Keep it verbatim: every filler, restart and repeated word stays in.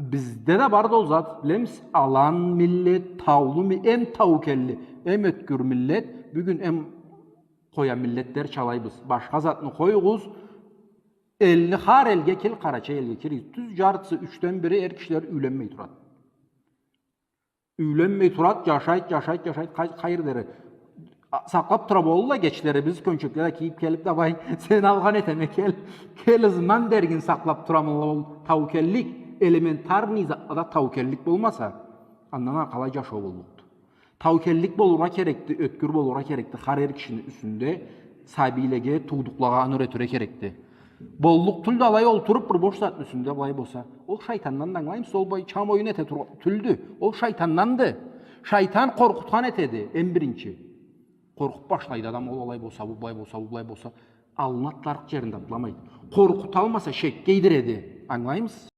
Бизде да барды ол зат, билемисиз, алан миллет, таулу ми-, эм таукелли, эм ёткюр миллет, бюгюн эм къоя миллетлерча алайбыз. Башха затны къоюгъуз, элни, хар элге кел, Къарачай элге кел, тюз жартысы, ючден бири эр кишиле юйленмей турады. Юйленмей турады, жашайды, жашайды, жашайды, къай-, къайры дери. А, сакълап тура болурла, гечлери биз кёнчекле да кийип келип, давай, сени алгъан этеме, кел, кел, ызымдан деригин сакълап турамыдыла ол таукеллик, элементарный затлада таукеллик болмаса, андан ары къалай жашау боллукъду? Таукеллик болургъа керекди, ёткюр болургъа керекди, хар эр кишини юсюнде сабийлеге, туудукълагъа аны юретирге керекди. Боллукъ тюлдю алай олтуруп бир бош затны юсюнде былай болса. Ол шайтандан да, ангылаймысыз, ол былай чам оюн эте тургъан тюлдю. Ол шайтанданды. Шайтан къоркъутхан этеди, эм биринчи. Къоркъуп башлайды адам, ол алай болса, бу былай болса, бу былай болса. Аллына атларыкъ жеринде атламайды. Къоркъуталмаса, шекге ийдиреди. Ангылаймысыз?